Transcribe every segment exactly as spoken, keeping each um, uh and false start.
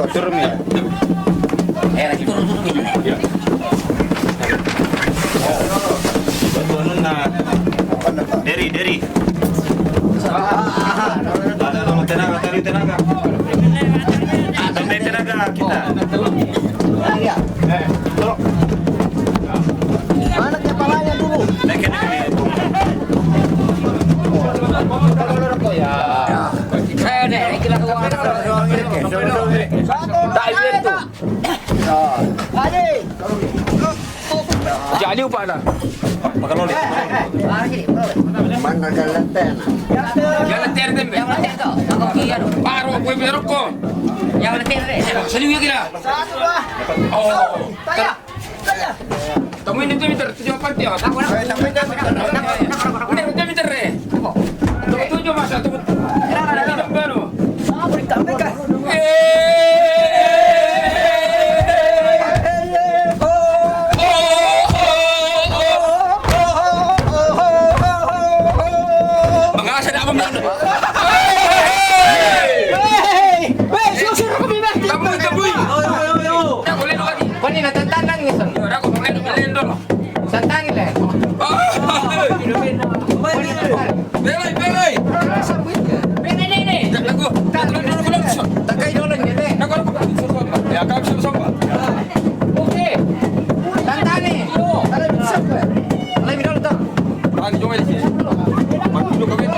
Turun mi. Eh, lagi turun, turun mi. Deri, Deri. Ada, ada, tenaga, tarik tenaga. Tambah tenaga kita. Mana kepalanya dulu? Dekat, dekat. Eh, deh, kita keluar. Tak, itu. Jadi upah dah. Pakai lolek. Mana jalan tena? Jalan tena tembe. Yang lentera tu. Aku kira tu. Baru aku punya rokok. Yang lentera tu. Sini juga kira. Satu lah. Oh. Saya. Saya. Tamu ini tu meter tujuh apa dia? Tamu ini tu meter. Ini tu meter eh. Tamu tujuh masa tu. Baru. Mangasa na ako, man. Hey! Hey! Hey! Susur ko, Bibak! Taboy, taboy! Ako, lalo ka di. Kuwan, natantanang ni Son. Ako, lalo ka, lalo. Santang, le. Belay, belay! Belay, belay! Takay dolo, le. Takay dolo, le. Ya, kami sama-sama. Okay. Tantani. Alay mi dolo to. Ani jomay si. Matulo kami.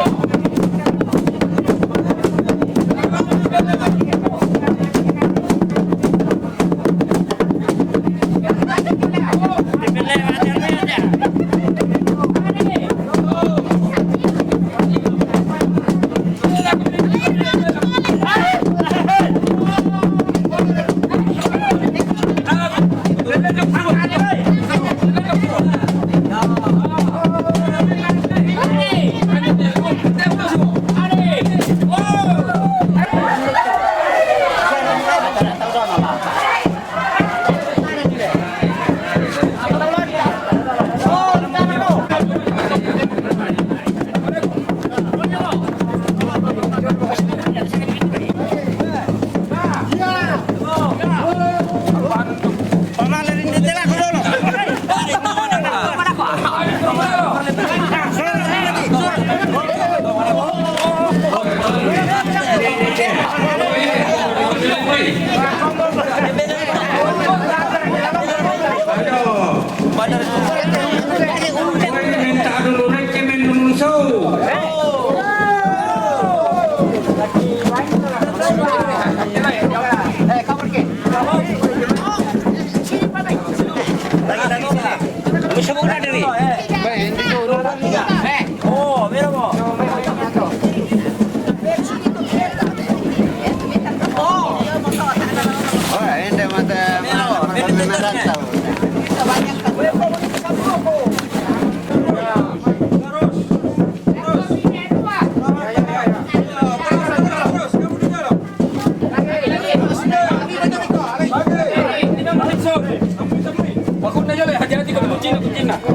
Minta dulu rekemen dulu so. Lagi, lagi, sini. Gusto mo na diri? Eh, oh, mira mo. Oh, hindi, mata, mata, mata, mata. Bakit na yun eh? Hati-hati ka, kucina, kucina. Ako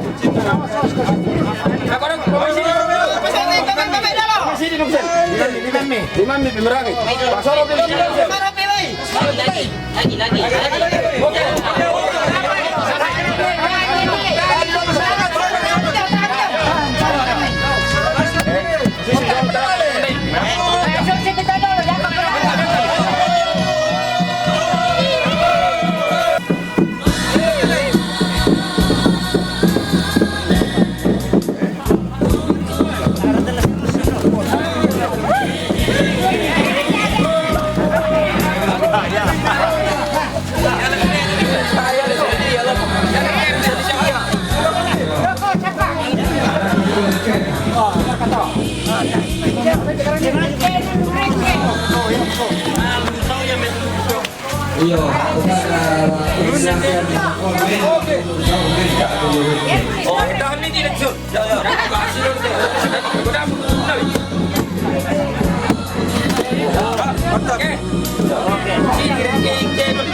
na, pamasin. Pamasin, pamasin. Limammi, limammi, pimerangay. Pasok, pamasin. Lagi, lagi, lagi, lagi. Iyo, bukan, eh, ini yang komen, komen tak dulu. Oh, tahan ni, tidak. Ya, ya. Oke. Sini, sini, sini.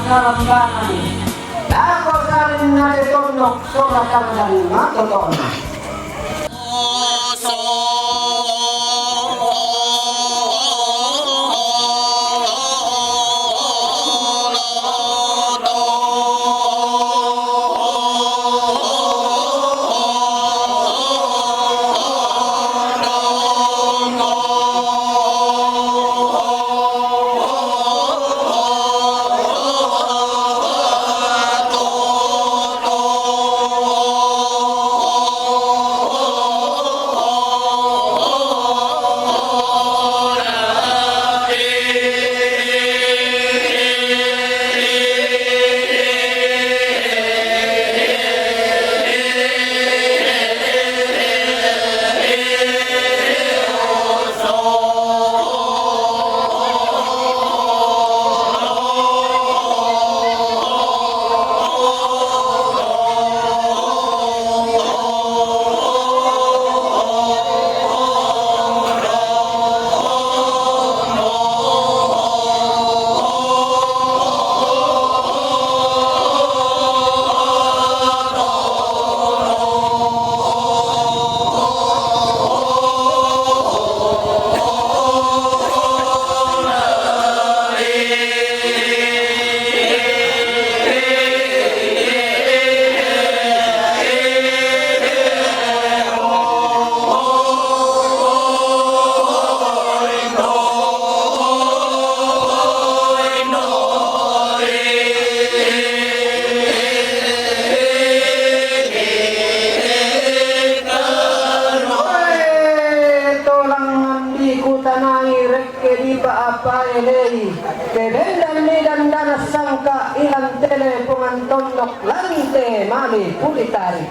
Kalambangan. Dako salin na te tondok, sobra kardan matoto'na. Oe, tolang ambiku tanai rekke dipa apa elei, te bendan ni dandana sangka ilan tele pongan tondok lante mali pulitari.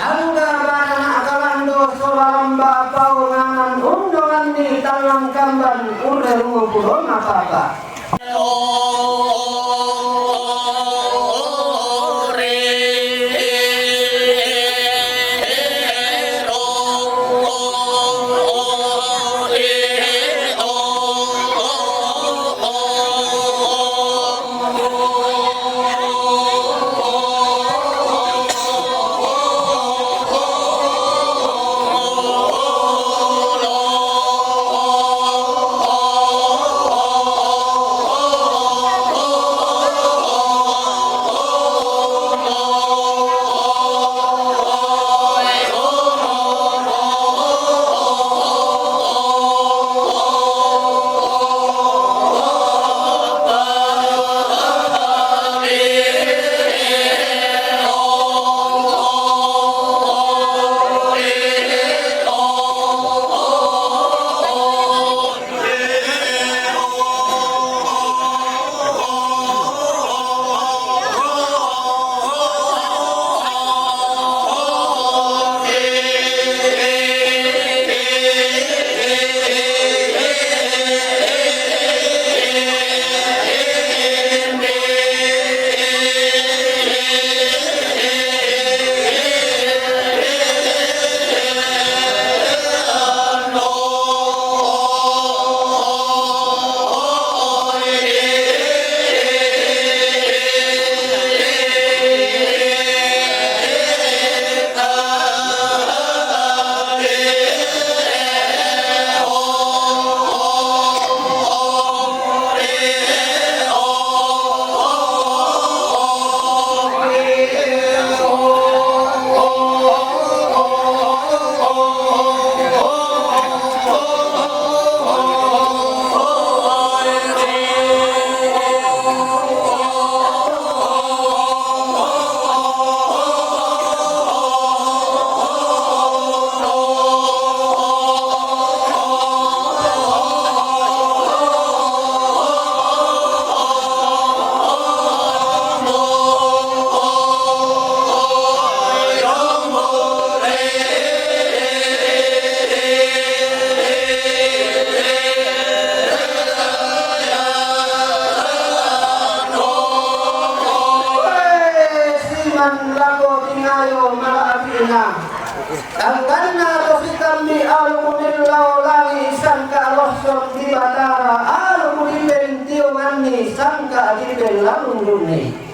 Angga bana kalando sola lamba paunganan undongan ni tallang kamban urre rumu purona papa. Ko tingayo mala api'na. Tangkanna to sitambi alu ku millau langi' sangka lohsong di Batara, alu ku dipen tiunganni sangka dipen lalundunni.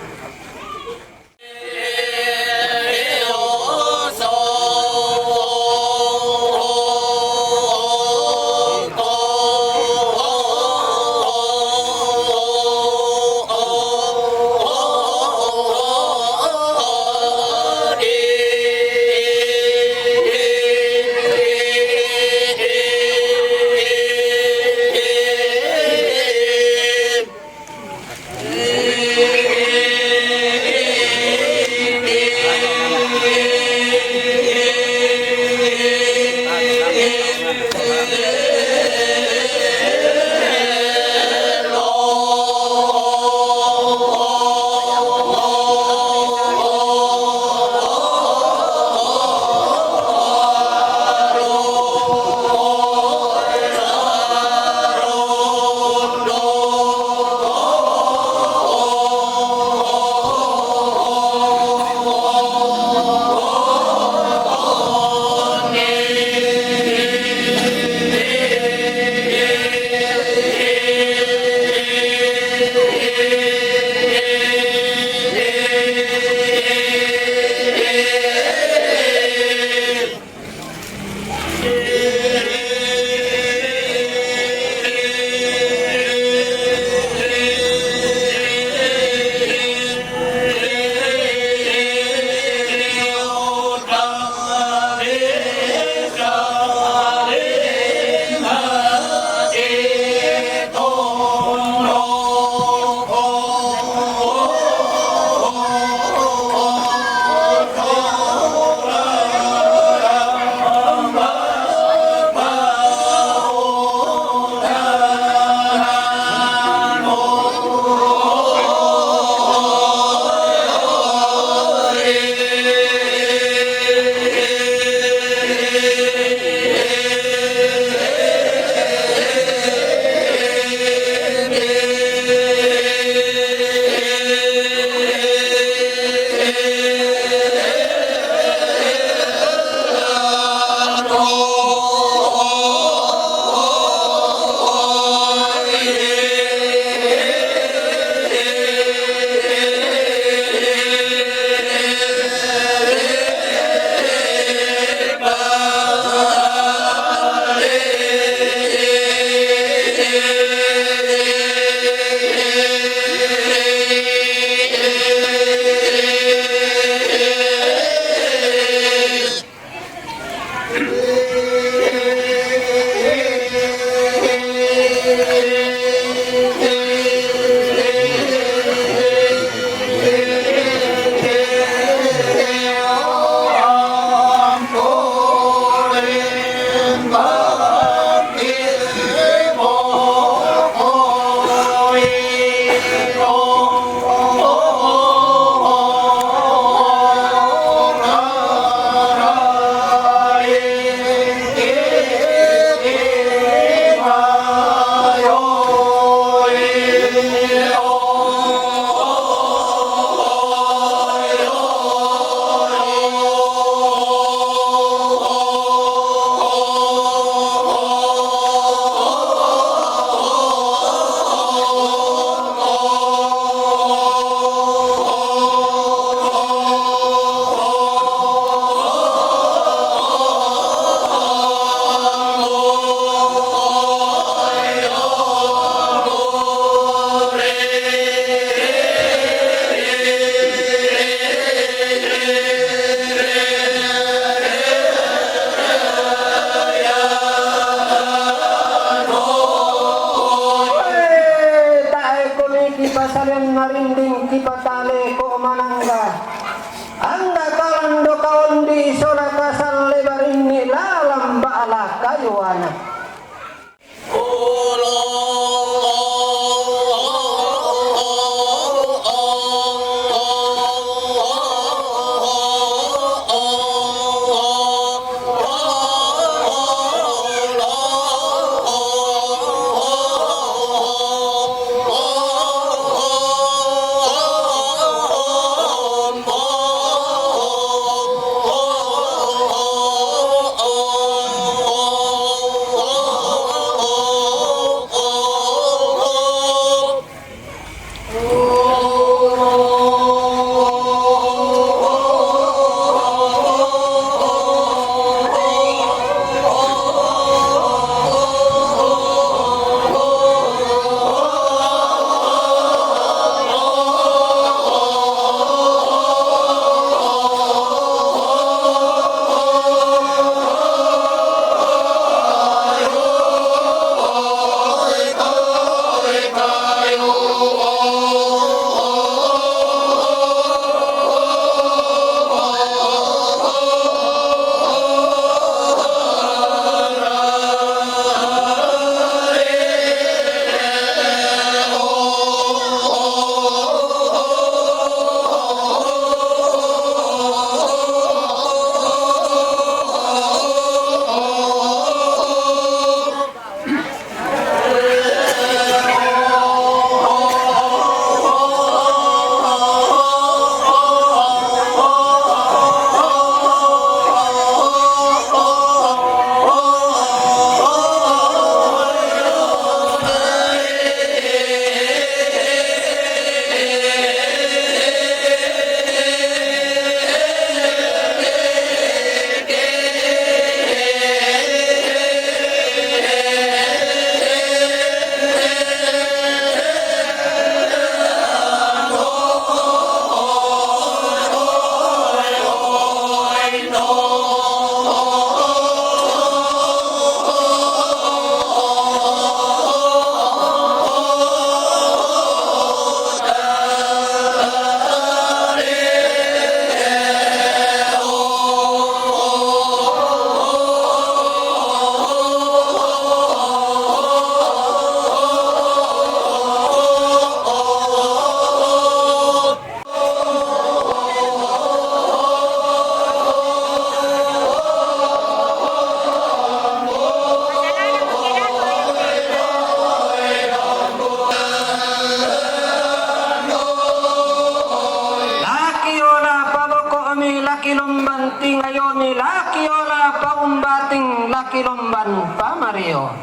Lomban tingayomi laki ora paumbating laki lomban pamario.